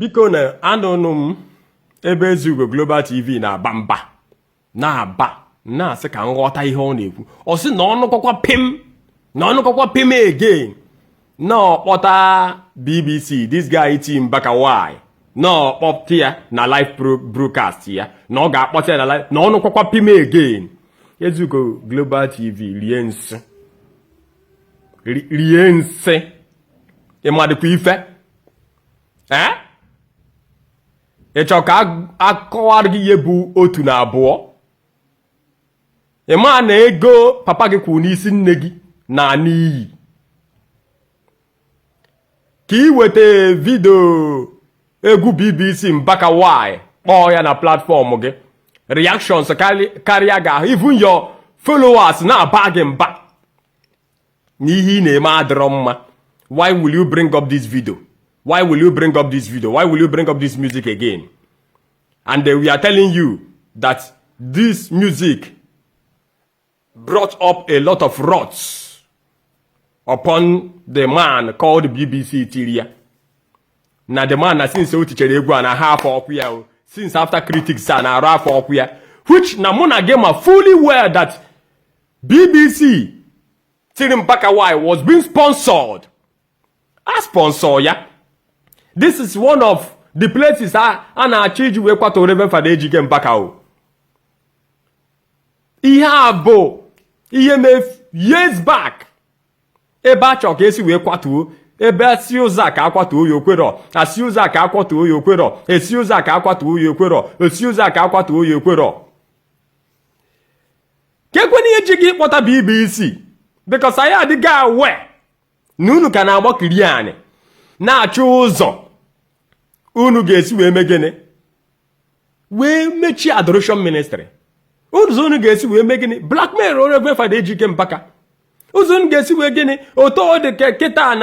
Biko, na anụnụ m ebe Ezeugo Global TV na-aba mba, na-aba, na-asị ka m ghọta ihe ọ na-ekwu. Ọ sị na ọ nụkọkwa pim, na ọ nụkọkwa pim again, na ọ kpọta BBC, this guy ti Mbaka why, na ọ kpọta ya na live broadcast ya, na ọ ga-akpọta ya na live, na ọ nụkọkwa pim again. Ezeugo Global TV, rie nsị, rie nsị. Ị madịkwa ife ee ị chọ ka a kọwara gị ihe bụ otu na abụọ? Ị ma na ego papa gị kwuru n'isi nne gị na n'iyi ka ị weta video egwu BBC Mbaka why kpọọ ya na platform gị, reactions karịa gị ahụ, even your followers na-aba gị mba na ihe ị na-eme adịrọ mma. Why will you bring up this video? Why will you bring up this video? Why will you bring up this music again? And we are telling you that this music brought up a lot of wraths upon the man called BBC tiri ya, na the man na since o tichere egwu a na ha afọ ọkụ ya o, since after critics a na-arụ afọ ọkụ ya, which na mụ na gị ma fully well that BBC tiri Mbaka why was being sponsored, a sponsor ya. This is one of the places a na-achọ iji wee kwatoo Reverend Fada Ejike Mbaka o. Ihe a bụ ihe mee years back, ebe a chọ ka esi wee kwatuo, ebe esi ụzọ a ka akwatuo ya, okwerọ, asi ụzọ a ka akwatuo ya, okwerọ, esi ụzọ a ka akwatuo ya, okwerọ, esi ụzọ a ka akwatuo ya, okwerọ. Ka ekwe ihe ji gị kpọta BBC, because anyị adịghị aware na unu ka na-agbakiri anị na-achọ ụzọ unu ga-esi wee mee gịnị, wee mechie adoration ministry, ụzọ unu ga-esi wee mee gịnị, blackmail Reverend Fada Ejike Mbaka, ụzọ unu ga-esi wee gịnị, otu ọ dị kịta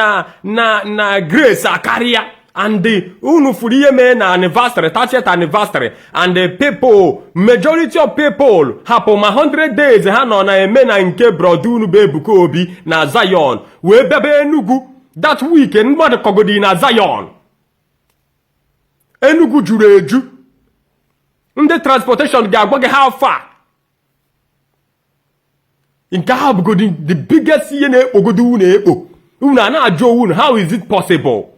na grace akarịa, and unu furu ihe mee na anniversary, 30th anniversary, and the people, majority of people hapụ ma 100 days ha nọ na-eme na nke brother unu bụ Ebuka Obi na Zion wee bịaba Enugu that week. Mmadụ kọgodi na Zion, Enugu juru eju. Ndị transportation ga-agwa gị how far. Nke ahụ bụgodi the biggest ihe na-ekpogodo unu ekpo. Unu a na-ajụ onwe unu, how is it possible?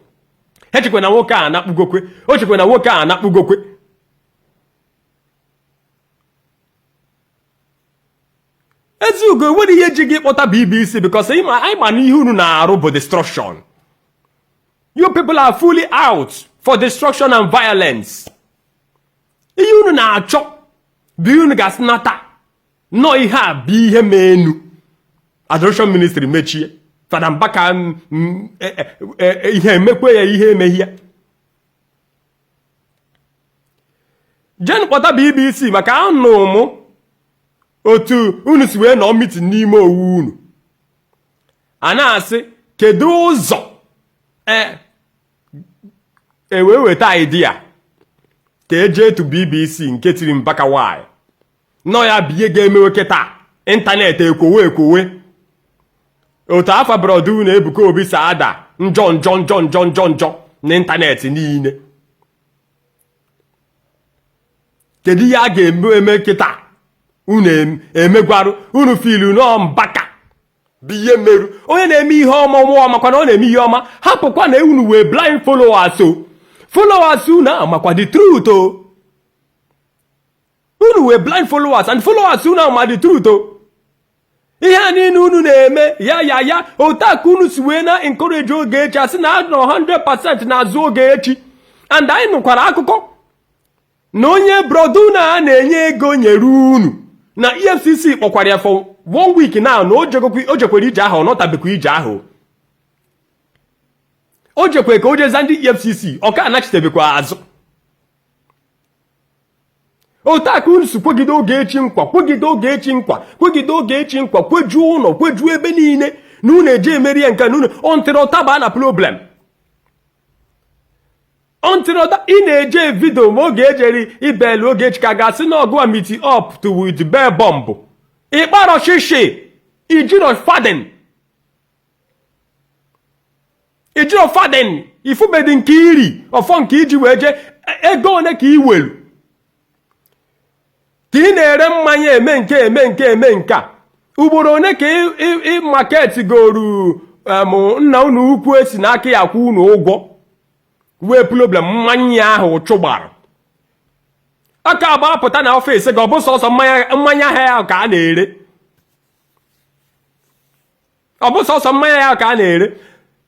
Echekwa na nwoke a anakpugokwe, o chekwa na nwoke a anakpugokwe. Ezeugo, nwere ihe ji gị kpọta BBC, because anyị ma na ihe unu na-arụ bụ destruction. You people are fully out for destruction and violence. Ihe unu na-achọ bụ ihe unu ga-asị nata nọọ ihe a bụ ihe menu adoration ministry mechie, Fada Mbaka ihe emekwe ya, ihe emeghi ya. Jen kpọta BBC, maka anụ mụ otu unu si wee nọ meeting n'ime owu unu a na-asị kedu ụzọ e wee weta idea ka eje etu BBC nke tiri Mbaka why nọ ya bụ ihe ga-emewe kịta ịntanetị ekwowe ekwowe, otu afa brother unu Ebuka Obi si ada njọ njọ njọ njọ njọ njọ n'ịntanetị niile. Kedu ihe a ga-eme eme kịta unu emegwarụ unu filu nọọ Mbaka bụ ihe meru onye na-eme ihe ọma ọmụọ makwa na ọ na-eme ihe ọma, hapụkwa na unu wee blind followers o followers unu amakwa the truth o. Unu wee blind followers and followers unu ama the truth o. Ihe a niile unu na-eme ya ya ya otu a ka unu si wee na encourage Ogechi, asị na anọ 100% n'azụ Ogechi. And anyị nụkwara akụkọ na onye brother unu a na-enye ego nyere unu na EFCC kpọkwara ya for one week now, na o jekwere ije ahụ, ọ nọtabekwa ije ahụ o jekwe ka o jeza ndị EFCC, ọ ka anachitebekwa azụ. Otu a ka unu si kwegide Ogechi nkwa, kwegide Ogechi nkwa, kwegide Ogechi nkwa, kwejuo ụlọ, kwejuo ebe niile na unu eje emeri ya nke na unu until ọtaba na problem, until ị na-eje video ma oge ejeri ibelu Ogechi ka ga-asị na ọgụ a meet up to with bear bomb, ịkparọ shishi, ijiro farthing, ijiro farthing. Ifubedi nke iri ọfọ nke iji wee jee ego one ka ị welu ka ị na-ere mmanya eme nke eme nke eme nke a ugboro one ka ị market goru nna unu ukwu esi n'aka ya akwụ unu ụgwọ wee problem mmanya ahụ ụchụ gbara aka agba apụta na office gị ọ bụ sọsọ mmanya ahịa ya ka a na-ere ọ bụ sọsọ mmanya ya ka a na-ere.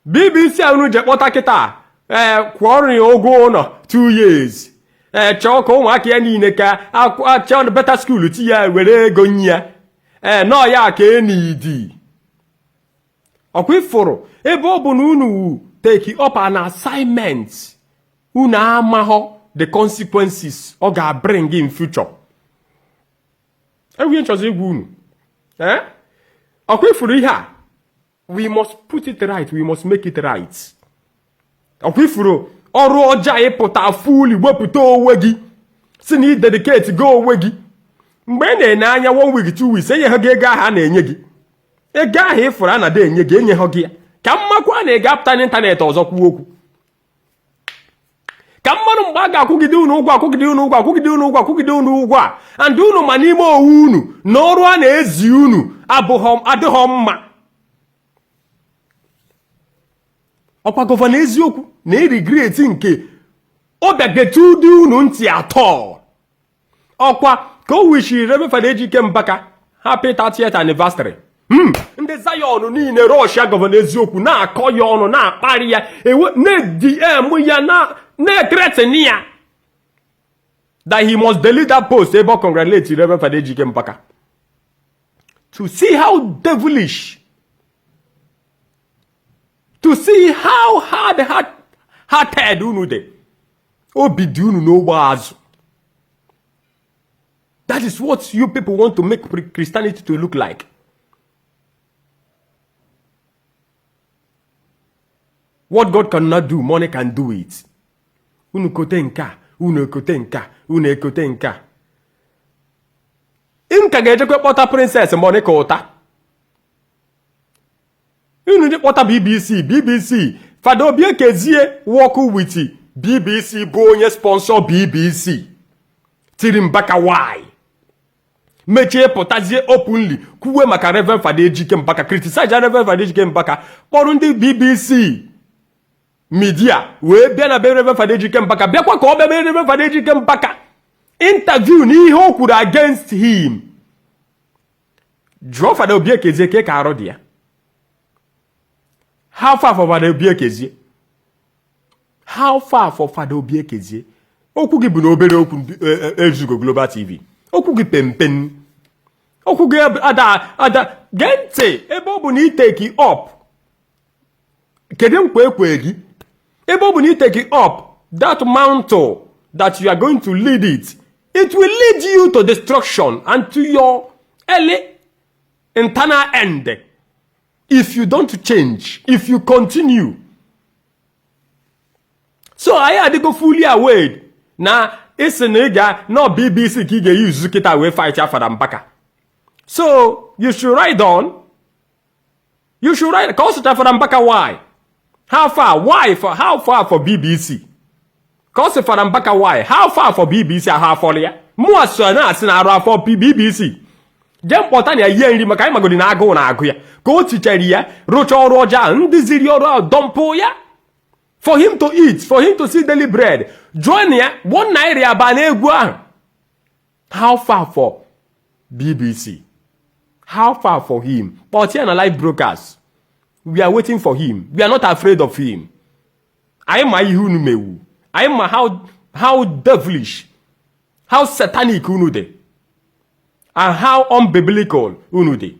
BBC a unu je kpọta kịta ee kwụọrọ ya ụgwọ ụlọ 2 years ee chọọ ka ụmụaka ya niile ka achọ better school ti ya were ego nye ya ee nọọ ya ka enidi ọkwa ifụrụ ebe ọ bụ na unu take up an assignment unu amahọ the consequences ọ ga-bring in future. Enweghị nchọzi igwa unu ee ọkwa ifuru ihe a, we must put it right, we must make it right. Ọkwa ifuru ọrụ ọjọọ ịpụta fully wepụta onwe gị si na idedicate go onwe gị mgbe ị na-ene anya 1 week 2 weeks enyeghị gị ego ahụ a na-enye gị ego ahụ ịfụrụ a na-ada enye gị enyeghị gị ya ka mmakwa na ị ga-apụta n'ịntanetị ọzọ kwuo okwu ka mmadụ mgbe a ga-akwụgide unu ụgwọ akwụgide unu ụgwọ akwụgide unu ụgwọ akwụgide unu ụgwọ a and unu ma n'ime owu unu na ọrụ a na-ezi unu adịghọ mma. Ọkwa gọvanọ eziokwu na erigret nke ọ bịagetu ụdị unu ntị atọ ọkwa ka o wishiri Reverend Fada Ejike Mbaka happy 30th anniversary. Ndị Zion niile rọshia gọvanọ eziokwu na-akọ ya ọnụ na-akparị ya na-DM ya na-ethreaten ya that he must delete that post ebe ọ congratulate Reverend Fada Ejike Mbaka. To see how devilish, to see how hard hearted unu dị, obi dị unu n'ogbe azụ. That is what you people want to make Christianity to look like. What God cannot do, money can do it. Unu kote nka, unu ekote nka, unu ekote nka. Unu ka ga-ejekwa kpọta Princess Monica ụta. Unu ndị kpọta BBC, BBC, Fada Obi Ekezie work with BBC bụ onye sponsor BBC. Tiri Mbaka why? Mechie pụtazie openly kwuwe maka Reverend Fada Ejike Mbaka, criticize Reverend Fada Ejike Mbaka, kpọrọ ndị BBC media wee bịa na be Reverend Fada Ejike Mbaka, bịakwa ka ọ bịa be Reverend Fada Ejike Mbaka interview n'ihe o kwuru against him. Jụọ Fada Obi Ekezie ka arụ dị ya. How far for Fada Obi Ekezie? How far for Fada Obi Ekezie? Okwu gị bụ na obere okwu Ezugo Global TV. Okwu gị pempen. Okwu gị ada ada gee ntị ebe ọ bụ na itake up. Kedu nkwa ekwe gị? Ebe ọ bụ na itake up that mantle that you are going to lead it, it will lead you to destruction and to your early internal end. If you don't change, if you continue. So anyị adịgo fully aware na isi na ị ga na BBC ka ị ga-eyuzu kịta wee fight Fada Mbaka. So you should ride on. You should ride ka ọ sụcha Fada Mbaka why? How far? Why for? How far for BBC? Ka ọ sị Fada Mbaka why? How far for BBC? Ahụ afọrọ ya. Mụa so na-asị na arụ afọ BBC. Jee mkpọta na ya yie nri maka anyị magodi na agụụ na-agụ ya ka o tichara ya rụchaa ọrụ ọjọọ ahụ ndị ziri ọrụ ahụ dọmpụ ya for him to eat, for him to see daily bread. Join ya 1 naira aba n'egwu ahụ. How far for BBC? How far for him? Kpọta ya na live broadcast. We are waiting for him. We are not afraid of him. Anyị ma ihe unu mewu. Anyị ma how devilish, how satanic unu dị, and how unbiblical unu dị.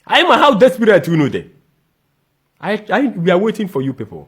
Anyị ma how desperate unu dị. We are waiting for you people.